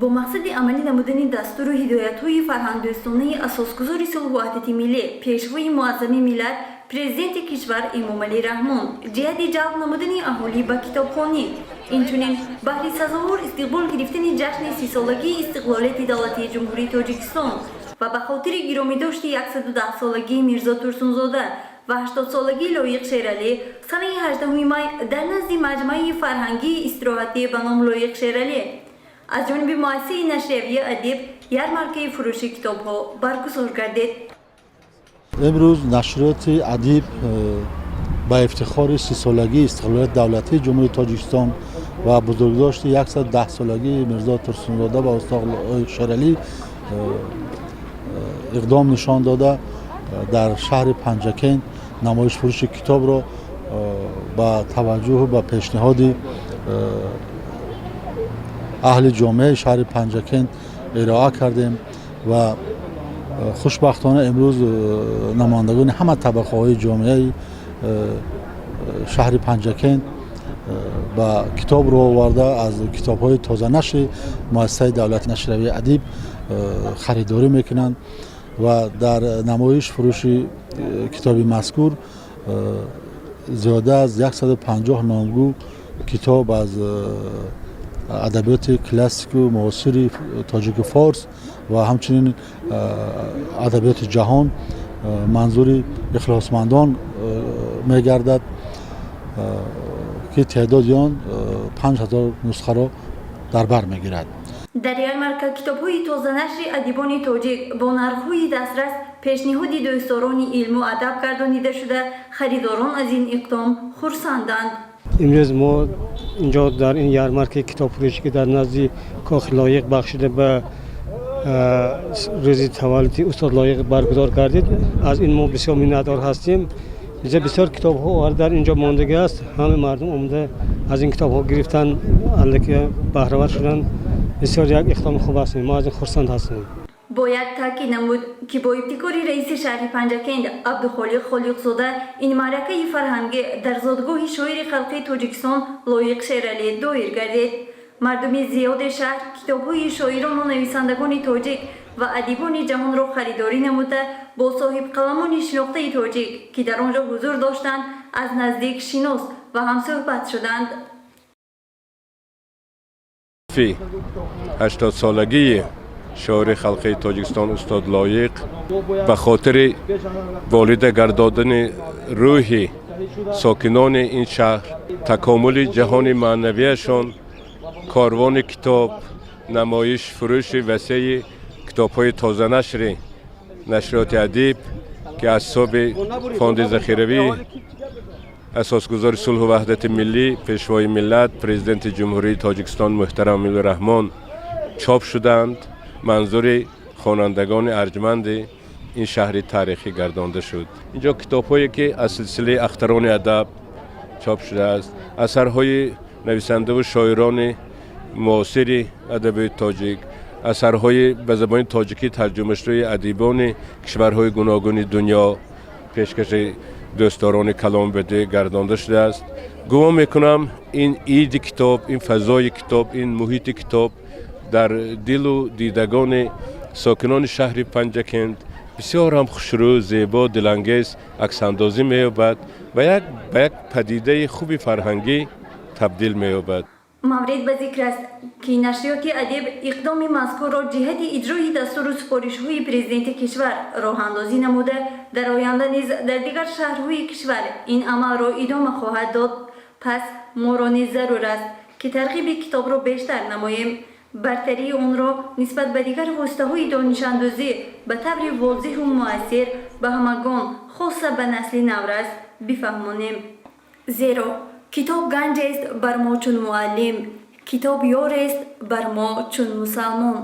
Бо мақсади амалӣ намудани дастуру ҳидоятҳои фарҳангдӯстонаи Асосгузори сулҳу ваҳдати миллӣ, Пешвои муаззами миллат, Президенти кишвар Эмомалӣ Раҳмон, ҷиҳати ҷалб намудани аҳолӣ ба китобхонӣ, инчунин баҳри сазовор истиқбол гирифтани ҷашни 30-солагии истиқлолияти давлатии Ҷумҳурии Тоҷикистон ва ба хотири гиромидошти 110-солагии Мирзо Турсунзода ва 80-солагии Лоиқ Шералӣ, санаи 18 май дар назди маҷмӯаи фарҳангии истироҳатӣ ба ном Лоиқ Шералӣ аз ҷониби муассисаи нашриявии «Адиб» ярмаркаи фурӯши китобҳо баргузор гардид. Имрӯз нашриёти «Адиб» ба ифтихори 30-солагии истиқлолияти давлатии Ҷумҳурии Тоҷикистон ва бузургдошти 110-солагии Мирзо Турсунзода ва устод Лоиқ Шералӣ иқдом нишон дода, дар шаҳри Панҷакент намоиш фурӯши китобро ба таваҷҷӯҳу ба пешниҳоди аҳли ҷомеаи шаҳри Панҷакент ироа кардем ва хушбахтона имрӯз намояндагони ҳама табақаҳои ҷомеаи шаҳри Панҷакент ба китоб рӯ оварда, аз китобҳои тозанашри муассисаи давлати нашриявии «Адиб» харидорӣ мекунанд ва дар намоиш фурӯши китоби мазкур зиёда аз 150 номгӯ китоб аз адабиёти классику муосири тоҷику форс ва ҳамчунин адабиёти ҷаҳон манзури ихлосмандон мегардад, ки теъдоди он 5000 нусхаро дар бар мегирад. Дар ярмарка китобҳои тозанашри адибони тоҷик бо нархҳои дастрас пешниҳоди дӯстдорони илму адаб гардонида шуда, харидорон аз ин иқдом хурсанданд. Имрӯз мо инҷо дар ин ярмаркаи китобфурӯшӣ, ки дар назди кохи Лоиқ бахшида ба рӯзи таваллуди устод Лоиқ баргузор гардид, аз ин мо бисёр миннатдор ҳастем. Инҷа бисёр китобҳо дар инҷо мондагӣ аст. Ҳама мардум омада, аз ин китобҳо гирифтан, аллакай баҳравар шуданд. Бисёр як иқдоми хуб аст, мо аз ин хурсанд ҳастем. Бояд таъкид намуд, ки бо ибтикори раиси шаҳри Панҷакент Абдухолиқ Холиқзода ин маъракаи фарҳангӣ дар зодгоҳи шоири халқии Тоҷикистон Лоиқ Шералӣ доир гардид. Мардуми зиёди шаҳр китобҳои шоирону нависандагони тоҷик ва адибони ҷаҳонро харидорӣ намуда, бо соҳибқаламони шинохтаи тоҷик, ки дар он ҷо ҳузур доштанд, аз наздик шинос ва ҳамсӯҳбат шуданд. 80-солагии шоири халқии Тоҷикистон устод Лоиқ, ба хотири болида гардодани рӯҳи сокинони ин шаҳр, такомули ҷаҳони маънавияшон, корвони китоб, намоиш фурӯши васеи китобҳои тозанашри нашриёти «Адиб», ки аз ҳисоби фонди захиравӣ Асосгузори сулҳу ваҳдати миллӣ, Пешвои миллат, Президенти Ҷумҳурии Тоҷикистон муҳтарам Эмомалӣ Раҳмон чоп шуданд, манзури хонандагони арҷманди ин шаҳри таърихӣ гардонда шуд. Инҷо китобҳое, ки аз силсилаи «Ахтарони адаб» чоп шудааст, асарҳои нависандаву шоирони муосири адабиёти тоҷик, асарҳои ба забони тоҷикӣ тарҷумашудаи адибони кишварҳои гуногуни дунё пешкаши дӯстдорони каломи бадеъ гардонда шудааст. Гумон мекунам, ин иди китоб, ин фазои китоб, ин муҳити китоб дар дилу дидагони сокинони шаҳри Панҷакент бисёр ҳам хушрӯ, зебо, дилангез аксандозӣ меёбад ва ба як падидаи хуби фарҳангӣ табдил меёбад. Маврид ба зикр аст, ки нашриёти «Адиб» иқдоми мазкурро ҷиҳати иҷрои дастуру супоришҳои Президенти кишвар роҳандозӣ намуда, дар оянда низ дар дигар шаҳрҳои кишвар ин амалро идома хоҳад дод. Пас моро низ зарур аст, ки тарғиби китобро бештар намоем, бартарии онро нисбат ба дигар воситаҳои донишандӯзӣ ба таври возеҳу муассир ба ҳамагон, хоса ба насли наврас, бифаҳмонем. Зеро китоб ганҷест бар мо чун муаллим, китоб ёрест бар мо чун мусалмон.